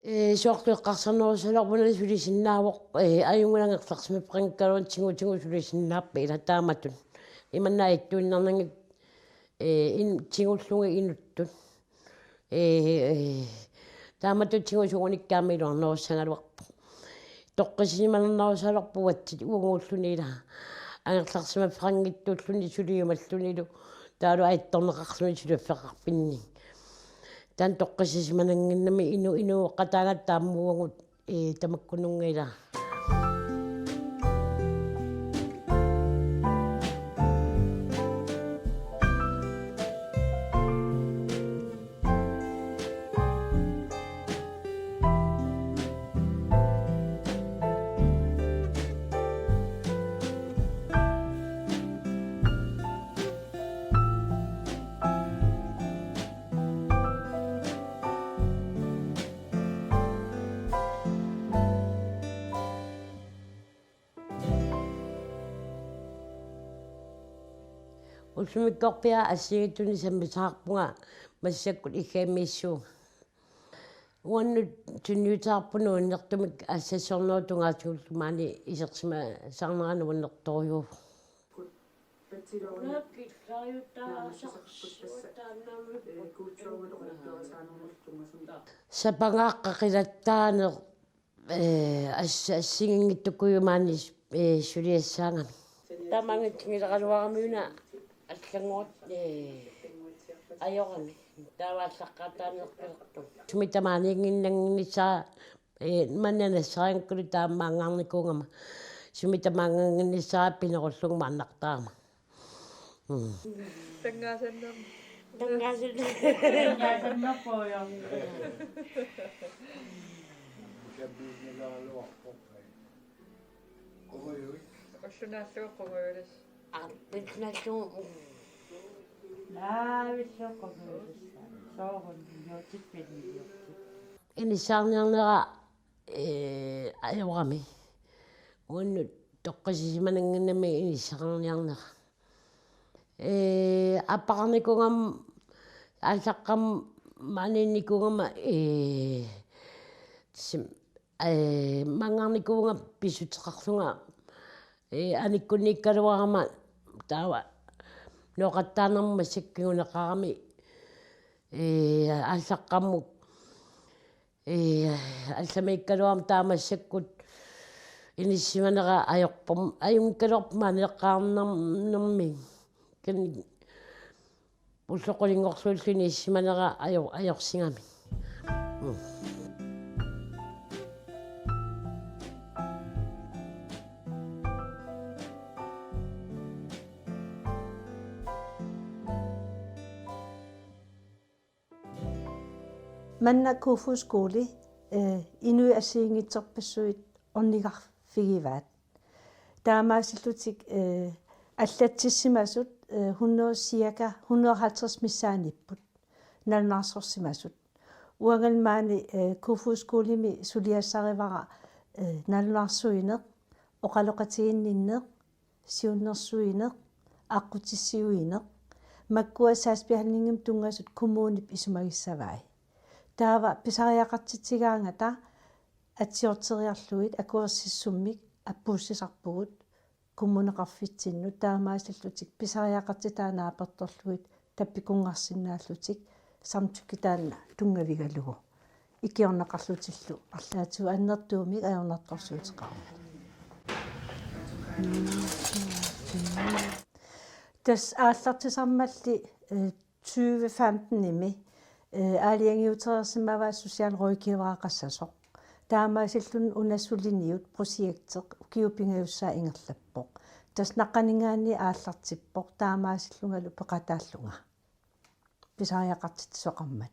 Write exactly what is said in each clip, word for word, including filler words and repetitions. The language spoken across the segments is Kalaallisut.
Ee, soorlu eqqarsarnerusalerpunga sulisinnaavoq, ee, ajunngilaq angerlarsimaffeqanngikkaluarlunga tigutigut sulisinnaappat ila taamatut. Imanna ittuinnarnagit, ee, in-, tigullugit inuttut. Ee, ee, taamatut tigusugunikkaami iluarnerussagaluarpoq. Toqqissisimanernerusalerpoq uagutsinnut uaguulluni ila. Angerlarsimaffeqanngitsuulluni suliumallunilu taavalu ajortorneqarluni suliffeqarfinni. Taanna toqqissisimanannginnami inu-, inuueqataagatta aamma uagut, ee, tamakkununnga ila. Ullumikkorpiaq assigiinngitsunik sammisaqarpunga massakkut iggaamiissuunga. Uannut sunniuteqarpunga nuannertumik assassornerup tungaatigut maani isersimasaarnera nuannertorujuuvoq. Sapangaaqqat qilattaaneq, ee, ass-, assigiinngitsukujuit maani, ee, suliassaagami. Taamaanngitsunngileqaluarami una allannguut, ee, ajorami. Taava allaqqaataaniilerput. Sumi tamaaniinnginnanngissara, ee, manna nassarianngikkaluarlunga taamaangaarnikuugama. Sumi tamaangaannginnissara pinerullugit maannartarama. Mm. Tangaasanna-. Tangaasanna-. Tangaasannapoq, ja. Ullunaallugu qungujulis. Aa, pilnallugu. Naavillugu qungujulis. Soorunami juutit pinniutit. Inissaarniarnera, ee, ajorami. Uannut toqqissisimanannginnami inissaarniarnera. Ee, aappaqarnikuugama, aallaqqaammut maaniinnikuugama, ee, sim-, ee, maanngaarnikuuvunga pissuteqarlunga, ee, anikkunniikkaluarama taava nooqattaanermut massakkut kinguneqarami, ee, aallaqqaammut, ee, allamiikkaluarama taava massakkut inissisimanera ajorpum-, ajunngikkaluarpoq maanileqqaarnermi. Kan-, ullut qulinngorluullutik inissisimanera ajo-, ajorsigami. Mm. Manna Kofoeds Skole, eh, inuit assigiinngitsorpassuit ornigarfigivaat. Taamaasillutik, eh, allatsissimasut, eh, hundrede, cirka hundrede og halvtreds missaanniipput, nalunaarsorsimasut. Uangalu maani, eh, Kofoeds Skolemi suliassarivara, eh, nalunaarsuineq, oqaloqatiginninneq, siunnersuineq, aqqutissiuineq, makkua sagsbehandlingimut tunngasut kommunip isumagissavai. Taava pisariaqartitsigaangata atsiorteriarlugit akuersissummik appuussisarpugut kommuneqarfitsinnut, taamaasillutik pisariaqartitaa naapertorlugit tappikunngarsinnaallutik samtykke taanna tunngavigalugu ikiorneqarlutillu arlaatigut annertuumik ajornartorsiuteqarluni. Tassa aallartisarmalli, eh, tyve femtenimi, eh, aalajangiutereersimavaat socialrådgivereqassasoq. Taamaasilluni una suliniut projekti ukiut pingajussaat ingerlappoq. Tassa naqqaninngaanniit aallartippoq, taamaasillungalu peqataallunga pisariaqartitsisoqarmat.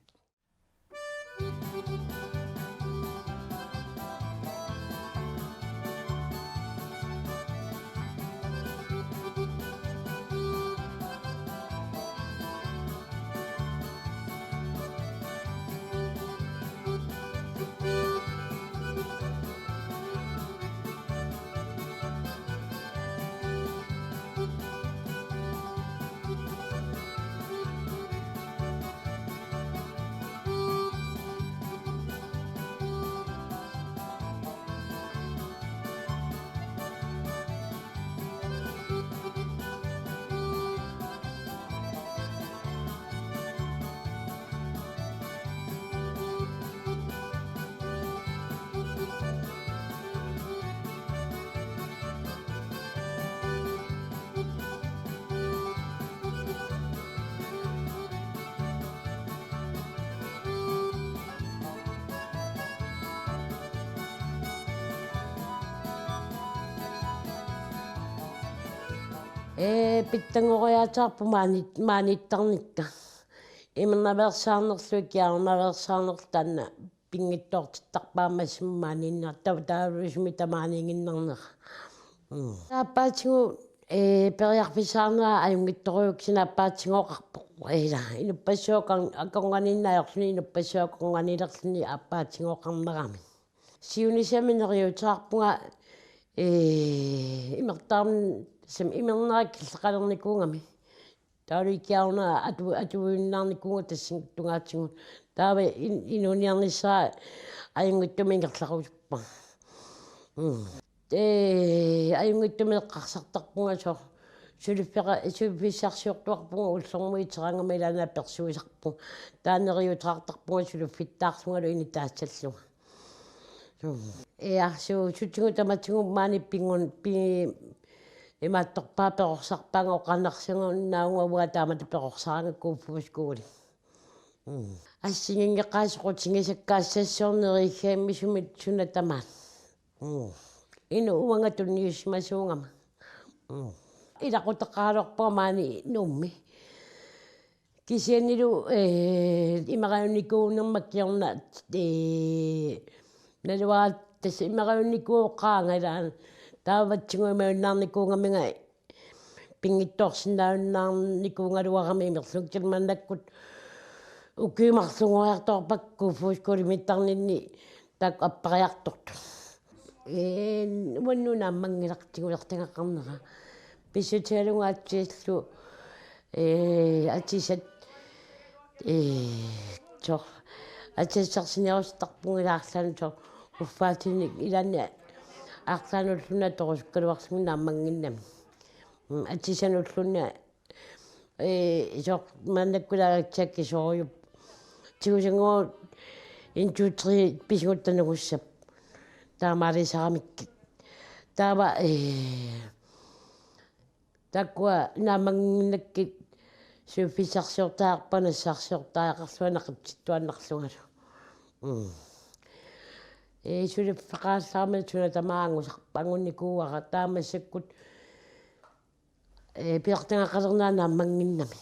Ee, pitsanngoriaaseqarpoq maani-, maaniittarnikka. Imernaveersaarnerlu ikiaroornaveersaarnerlu taanna pinngitsoortittarpara aamma maaniinnertaq taavalu sumi tamaaniiginnarnera. Mm. Aappaatigut, ee, periarfissaarnera ajunngitsorujussuarmik aappaatigoqarpoq. Ila, inuppassuaqarn-, akornganniinneq ajorluni inuppassuaqarnganilerluni aappaatigoqarnerami. Siunissami neriuuteqarpunga, ee, imertarm-, sam-, imernera killeqalernikuugami. Taavalu ikiaroornera atu-, atuinnarnikuuvunga tassunga tungaatigut. Taava in-, inuuniarnissara ajunngitsumik ingerlarusuppara. Mm. Ee, ajunngitsumik eqqarsartarpunga soorlu. Suliffeqa-, suliffissarsiortuarpunga ullormut iteraangama ilaanni apersuisarpunga. Taava neriuuteqartarpunga suliffittaarlungalu initaassallunga. Ee, arsu sutigut tamatigut maani pingun-, pi-, imaattorpaat perorsarpaanga oqaannarsinnaagunga uanga taamatut perorsaraangat Kofoeds Skole. Mm. Assigiinngeqaat soqutigisakka assassorneq igigammi sumit suna tamaat. Mm. Inuk uanga tunniussimasuugama. Mm. Ilaqutaqaraluarpunga maani Nuummi. Kisiannili, ee, imerajunnikuunerma kingorna, ee, naluara tassa imerajunnikuuvoq qaangalaan taavatsigu imajunnarnikuugaminga pinngitsoorsinnaajunnaarnikuugaluarami imerlunngitsoq maannakkut ukiut marluk ungoriartorpakka Kofoeds Skolemittarninni taakku appariartortut. Ee, uannut naammanngilaq tigulertagaqarnera. Pissutigalugu atsiallu, ee, atisat, ee, soorlu, atisassarsinerusuttarpunga ilaarlaan soorlu uffaatinik ilaanni arlaanulluunniit atorusukkaluarlunga naammannginnami. Mm, atisanulluunniit, ee, soorlu maannakkut ilaagatsigu akisoorujussuuvoq. Tigusanngooq en, to, tre pisigutta nungussap. Taamaaliisaramikkit. Taava, ee, taakkua naammannginnakkit suliffissarsiortariaqarpara nassaarsiortariaqarlunga naqitsittuaannarlungalu. Mm. Ee, suliffeqarallarama suna tamaat angusarp-, angunnikuuara taava massakkut ee, pisartagaqalerneq naammannginnami.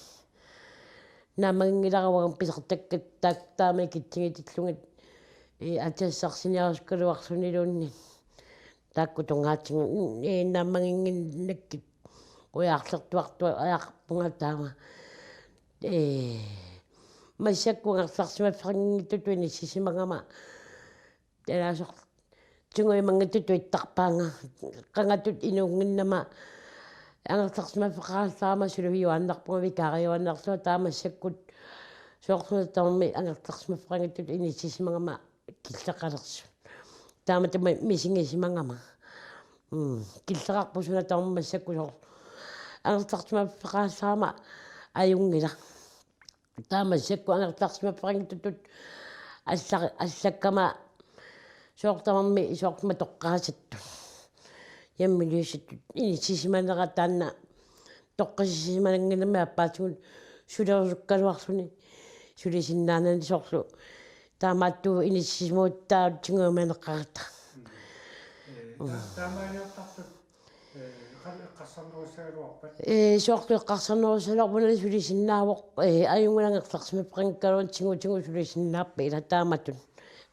Naammanngilaq uanga pisartakkat taakku taama ikitsigitillugit, ee, atisassarsinerusukkaluarluniluunniit. Taakku tungaatigut, ee, naammannginnakkit ujarlertuartuariaqarpunga taava. Ee, massakkut angerlarsimaffeqanngitsutut inissisimagama Tassa soorlu tiguimanngitsutut ittarpaanga, qangatut inuunnginnama angerlarsimaffeqarallarama suliviuaannarpunga vikaariuaannarlunga taava massakkut soorlu tamarmi angerlarsimaffeqanngitsutut inissisimagama killeqalersut. Taamatut misigisimagama. Mm, killeqarpoq suna tamarmi massakkut soorlu angerlarsimaffeqarallarama ajunngilaq. Taava massakkut angerlarsimaffeqanngitsutut alla-, allakkama soorlu tamarmi soorlu matoqqaasattut. Hjemløsitut inissisimanera taanna toqqissisimanannginnami aappaatigut sulerusukkaluarluni sulisinnaanani soorlu taamaattuuvoq inissisimaguttaarutigu imaneqarata. Ee, ta-, taamaaliortartut Ee, qanoq eqqarsarnerussagaluarpat? Ee, soorlu eqqarsarnerussagaluarpat una sulisinnaavoq, ee, ajunngilaq angerlarsimaffeqanngikkaluarluni tigutigut sulisinnaappat ila taamatut.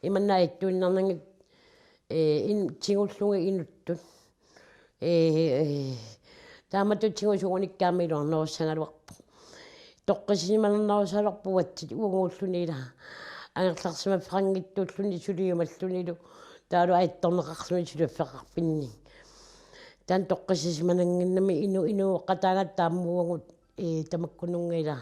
Imanna ittuinnarnagit, ee, in-, tigullugit inuttut. Ee, ee, taamatut tigusugunikkaami iluarnerussagaluarpoq. Toqqissisimanerussalerpoq uaguulluni ila. Angerlarsimaffeqanngitsuulluni suliumallunilu. Taavalu ajortorneqarluni suliffeqarfinni. Taanna toqqissisimanannginnami inu-, inuueqataagatta aamma uagut, ee, tamakkununnga ila.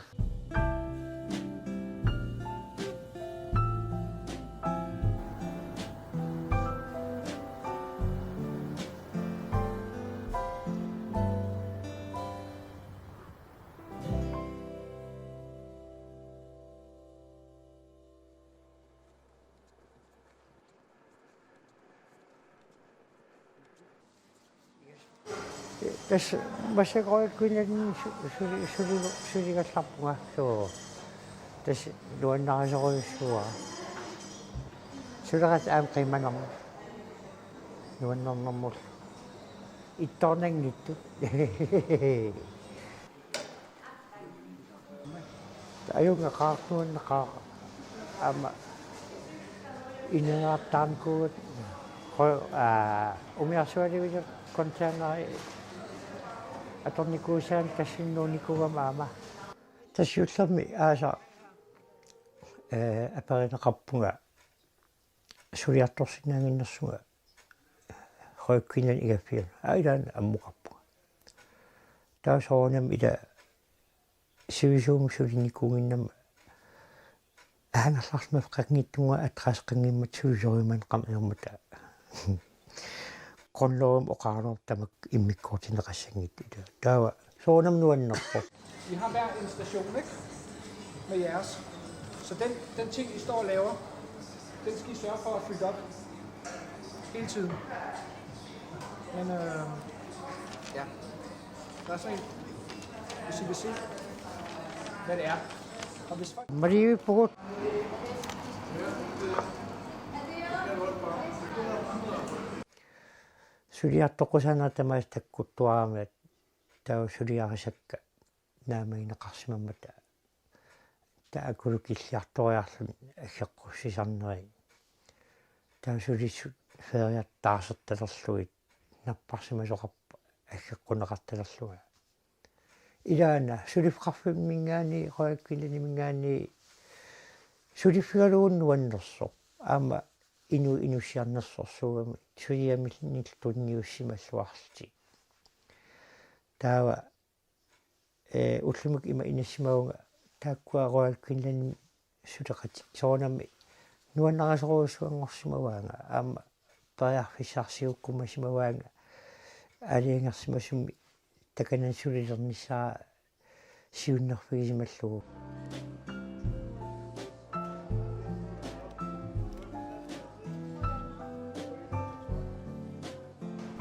Tassa massakkut kinaanni su-, suli-, suli-, suligallarpunga suu. Tassa nuannarisorujussuuara. Suleqatit aamma qimanermut. Nuannernermullu. Ittoornanngitsut. Ajunngaqaaq, nuanneqaaq. Aamma ineertarnikuugatta, qo-, aa, umiarsualivilu containeri atornikuusaannik tassunga nuunnikuugama aamma. Tassa siullermik aasaq, ee, aperineqarpunga suliartorsinnaannginnersunga Royal Greenlandip igaffianut. Aa, ilaanni ammukarpunga. Taava soorunami ila sivisuumik sulinikuunnginnama angerlarsimaffeqanngitsunnguaq adresseqanngimmat sulisoriumaneqarmat ajormata. Grundlovimi oqaraluartumik immikkoortinneqassanngitsoq. Taava soorunami nuannerpoq. I har hver en station, ikke? Med jeres. Så den, den ting, I står og laver, den skal I sørge for at fylde op hele tiden. Men øh, ja, der er sådan en, hvis I vil se, hvad det er. Og hvis folk Marivi Pugut. Suliartoqqusaanera tamaasa takkuttuarami, taava suliarisakka naammagineqarsimammata, taakku killiartoriarluni aggeqqussisarneri. Taava sulissut feriat taarsertalerlugit napparsimasoqarpoq aggeqqunneqartalerlunga. Ilaana suliffeqarfimminngaanniit, Royal Greenlandiminngaanniit suliffigalugu nuannersoq. Aamma inuit inussiarnersorsuugamik suliamilluunniit tunniussimalluarlutik. Taava, ee, ullumikkut ima inassimavunga taakkua Royal Greenlandimi suleqatik. Soorunami nuannarisorujussuanngorsimavaanga, aamma periarfissarsiukkumasimavaanga aalajangersimasumik takanani sulilernissara siunnerfigisimallugu.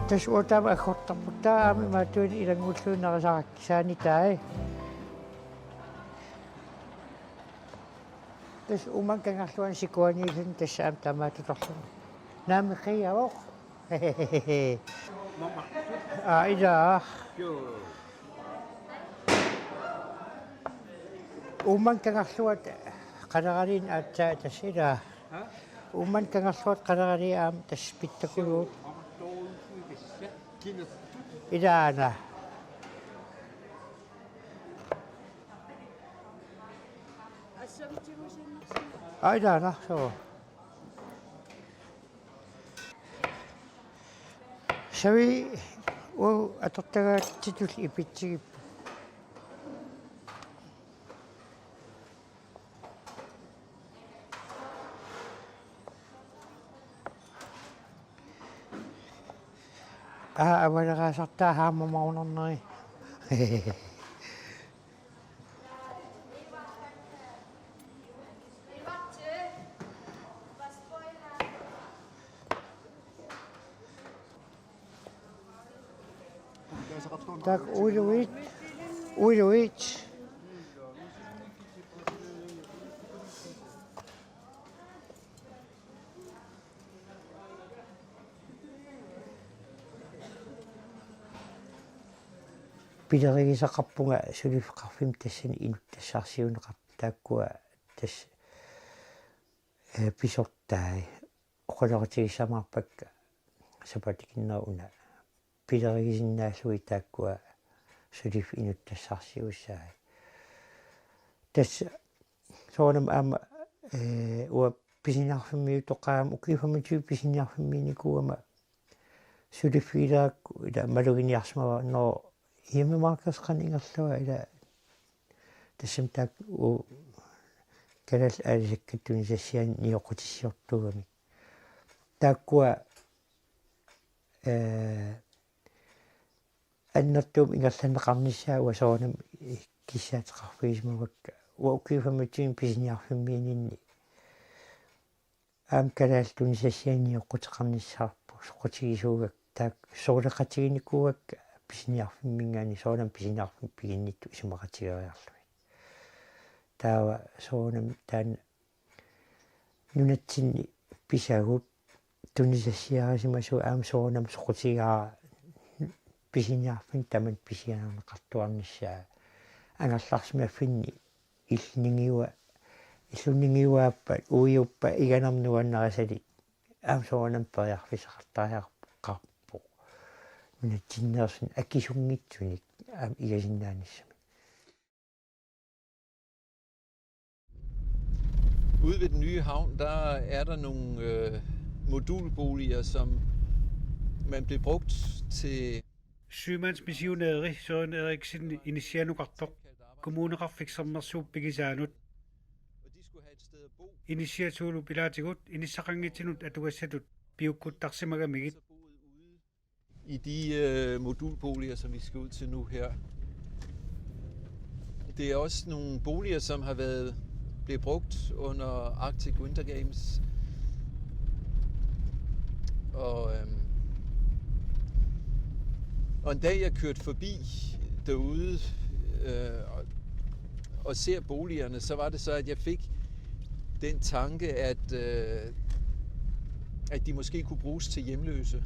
Tassa uanga taama aggortarput, taama imaattunik ilanngulluinnarisarakkit saanitai. Tassa Uummannut Kangerluanut sikuaniilluni tassa aamma tamaatutorluni. Naamik qiiavoq. Aa, ilaa. Uummannut Kangerluata qaleraliinnaq aatsaat tassa, ilaa. Uummannut Kangerluata qaleraliinnaq aamma tassa pittakuluuvoq. Ilaana. Aa, ilaana, suu. Savi, uagut atortagaatsitut ipitsigippoq. Aa, avaleraasartaa haamma maunerneri. Tak, uiluit. Uiluit. Pilerigisaqarpunga suliffeqarfimmik tassani inuttassarsiuunneqartut taakkua tassa, ee, pisortai oqaloqatigissamaarpakka sapaatip akunnera una. Pilerigisinnaallugit taakkua suliffik inuttassarsiussai. Tassa soorunami aamma, ee, uanga pisiniarfimmiutoqaama, ukiut femogtyve pisiniarfimmiinnikuugama suliffigilerakku ila maluginiarsimavara, nå, hjemmemarked qanoq ingerlava, ila tassami taakku kalaallit aalisakkat tunisassianik nioqqutissiortuugamik. Taakkua, ee, annertuumik ingerlanneqarnissaat uanga soorunami kissaateqarfigisimavakka. Uanga ukiut femogtyve pisiniarfimmiinninni aamma kalaallit tunisassianik nioqquteqarnissaat soqutigisuugakku, taakku soquleqatiginikuugakku pisiniarfimminngaanniit, soorunami pisiniarfimmik piginnittunik isumaqatigeriarlugit. Taava soorunami taanna nunatsinni pisagut tunisassiarisimasut aamma soorunami soqutigaara pisiniarfinni tamanit pisiarineqartuarnissaa angerlarsimaffinni Illinnigiua-, illunnigiuaappat uiuppat iganernuannarisali aamma soorunami periarfissaqartariaqarpoq. Nunatsinneersunik akisunngitsunik aamma igasinnaanissamik. Ude ved den nye havn, der er der nogle øh, modulboliger, som man blev brugt til Sømandsmissionæri Søren Eriksen inissianukartoq Kommuneqarfik Sermersuup pigisaanut. Inissiatsuullu pilaatigut inissaqanngitsinut atugassatut piukkuttarsimagamigit. I de øh, modulboliger, som vi skal ud til nu her. Det er også nogle boliger, som har været blevet brugt under Arctic Winter Games. Og, øhm, og en dag jeg kørte forbi derude øh, og, og ser boligerne, så var det så, at jeg fik den tanke, at, øh, at de måske kunne bruges til hjemløse.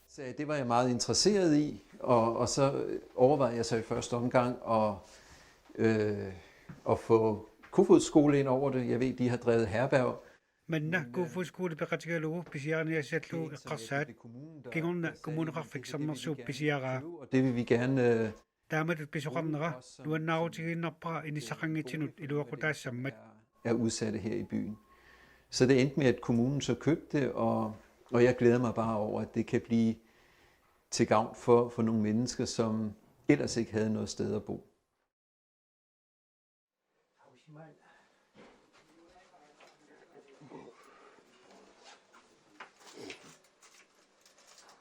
Så det var jeg meget interesseret i, og, og så overvejede jeg så i første omgang at, øh, at få Kofoeds Skole ind over det. Jeg ved, de har drevet herberg. Manna Kofoeds Skole peqatigalugu pisiariniassallugu eqqarsaat kingorna Kommuneqarfik Sermersuup pisiaraa. Og det vil vi gerne øh, Taamatut pisoqarnera nuannaarutigiinnarpara inissaqanngitsinut iluaqutaassammat. Er udsatte her i byen. Så det endte med, at kommunen så købte det, og, og jeg glæder mig bare over, at det kan blive til gavn for, for nogle mennesker, som ellers ikke havde noget sted at bo.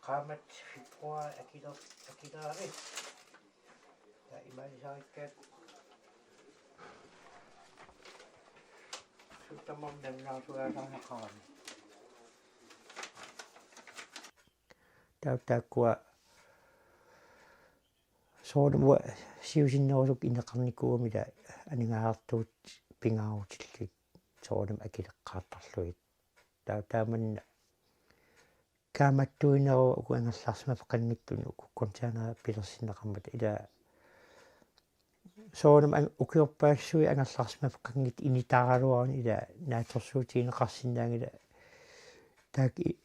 Qaammammi februar akiler-, akilerami. Taava imaalisarikkaat. Suttamam namnaarsugaasarnaqarami. Taava taakkua soorunami uanga siusinnerusukkut ineqarnikuugama ila aningaasartuutit pingaarutillugit soorunami akileqqaartarlugit. Taava taamanna kaammattuineruvoq uku angerlarsimaffeqanngitsuni uku containerit pilersinneqarmata ila soorunami an-, ukiorpassuit angerlarsimaffeqanngitsut initaaraluaruni ila naatsorsuutigineqarsinnaanngilaq taakku i-,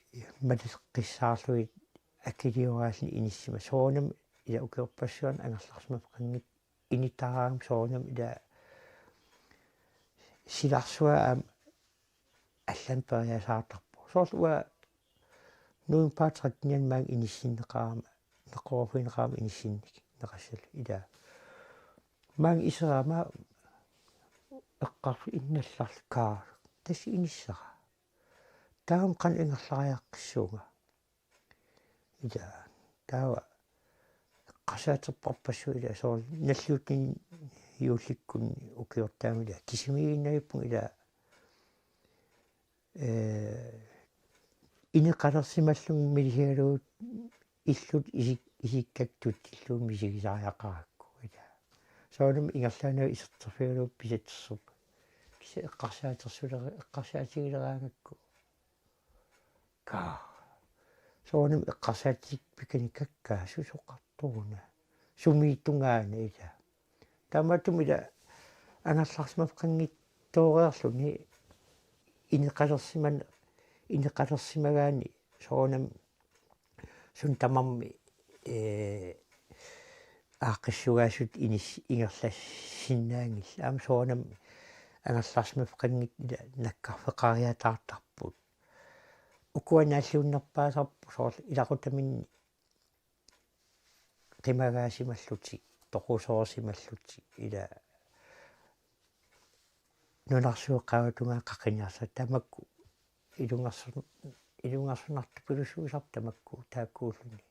maleqqissaarlugit akilioraallutik inissimasut. Soorunami ila ukiorpassuarni angerlarsimaffeqanngitsut initaaraangama soorunami ila silarsuaa aamma allamik periasaartarpoq. Soorlu uanga Nuummi Patrikkiniani maanga inissinneqarama, neqeroorfigineqarama inissinneqassallugu ila. Maanga iseraama eqqarfik innallarlu Kaarl. Tassa inissara. Taava qanoq ingerlariaqqissuunga. Ila taava eqqarsaaterparpassuit ila soorlu nalliuttunik juullikkunni ukiortaami ila kisimiiginnavippunga ila ee, ineqalersimallunga milisigalugu illut isik-, isikkakkut tutsillugu misigisariaqarakku ila. Soorunami ingerlaannaq iserterfigalugu pisatsissut. Kisianni eqqarsaatersulera-, eqqarsaatigileraangakku. Kaa. Soorunami eqqarsaatigikkakka susoqartoruna. Sumiittungaana ila. Taamaattumik ila angerlarsimaffeqanngitsooreerluni ineqalersiman-, ineqalersimagaanni soorunami suna tamarmi, ee, aaqqissugaasutut inis-, ingerlassinnaanngillat. Aamma soorunami angerlarsimaffeqanngitsut ila nakkarfeqariataartarput. Ukua naalliunnerpaasarput soorlu ilaqutaminni qimagaasimallutik, toqusoorsimallutik ila nunarsuup qaavatungaa qaqiniarsartut tamakku ilungersun-, ilungersunartupilussuusarput tamakku taakkuulluni.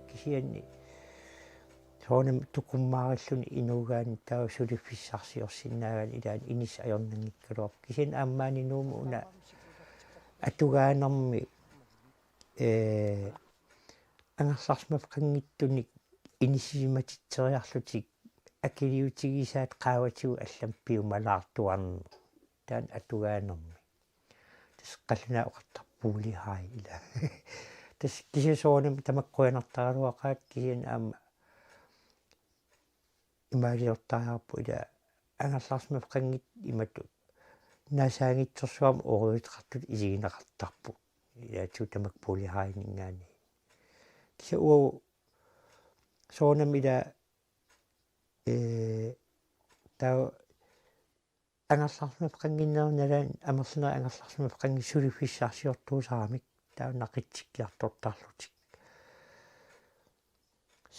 Kisianni soorunami tukummaarilluni inuugaanni taava suliffissarsiorsinnaagaanni ilaanni inissaq ajornanngikkaluarpoq. Kisianni aamma maani Nuummut una atugaanermi, ee, angerlarsimaffeqanngitsunik inissisimatitseriarlutik akiliutigisaat qaavatigut allamut piumalaartuarneq. Taanna atugaanermi. Tassa qallunaat oqartarput bolighajer ila. Tassa kisianni soorunami tamakku qujanartaraluaqaat, kisianni aamma imaaliortariaqarpoq ila angerlarsimaffeqanngitsut imatut naasaanngitsorsuarmik ooriuteqartutut isigineqartarput. Ilaatigut tamakku bolighajerninngaanniit. Kisianni uagut soorunami ila, ee, taava angerlarsimaffeqannginnerup nalaani amerlanerit angerlarsimaffeqanngitsut suliffissarsiortuusaramik taava naqitsikkiartortarlutik.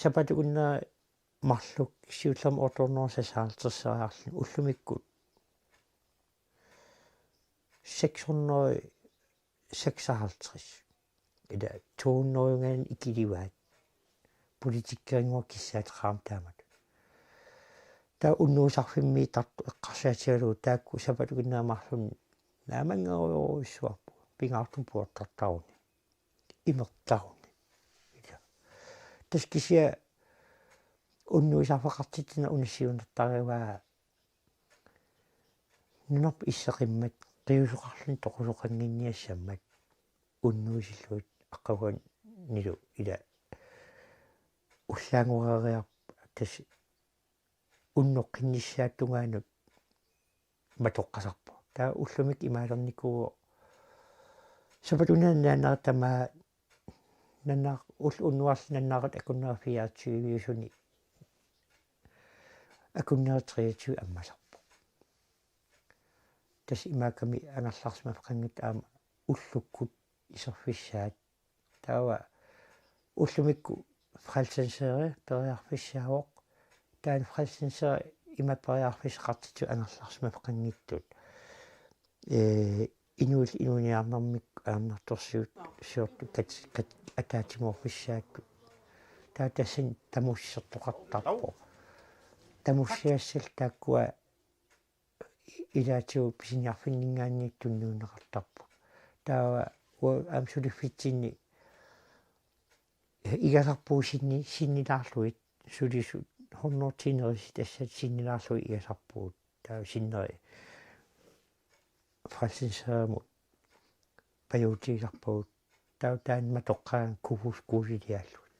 Sapaatip-akunneri marluk siullermik otte hundrede seksoghalvtredseriarluni ullumikkut seks hundrede seksoghalvtreds. Ila to hundrede ikilivaat. Politikkerinnguaq kissaateqarami taamatut. Taava unnuisarfimmiittartut eqqarsaatigalugu taakku sapaatip-akunneri marlunni naamanngerujorujussuarput pingaartumik puuartartaruni. Imertaruni. Ila. Tassa kisianni unnuisarfeqartitsineq una siunertarivaa nunarput isseqimmat qiusoqarluni toqusoqannginniassammat unnuisillutik aqaguanilu ila ullaanngoreeriarput tassa unnoqqinnissaata tungaanut matoqqasarpoq. Taava ullumikkut imaalernikuuvoq sapaatip-akunneri naannerit tamaat naanneq ul-, unnuarlu naannerit akunneri fireogtyve-usuni akunneri treogtyve ammasarpoq. Tassa imaakkami angerlarsimaffeqanngitsut aamma ullukkut iserfissaat. Taava ullumikkut Frelsens Herre periarfissaavoq. Taanna Frelsens Herre ima periarfissaqartitsisut angerlarsimaffeqanngitsut. Ee, inuillu inuuniarnermik ajornartorsiut siortut kat-, kat-, ataatsimoorfissaattut. Taava tassani tamussertoqartarpoq. Tamussiassallu taakkua ilaatigut pisiniarfinninngaanniit tunniunneqartarput. Taava uagut aamma suliffitsinni igasarpugut sinni-, sinnilaarlugit sulisut hundrede ti-nerisut tassa sinnilaarlugit igasarpugut. Taava sinneri Frelsens Herremut pajuutigisarpagut. Taava taanna matoqqaat kuus-, kuusiliaallugit.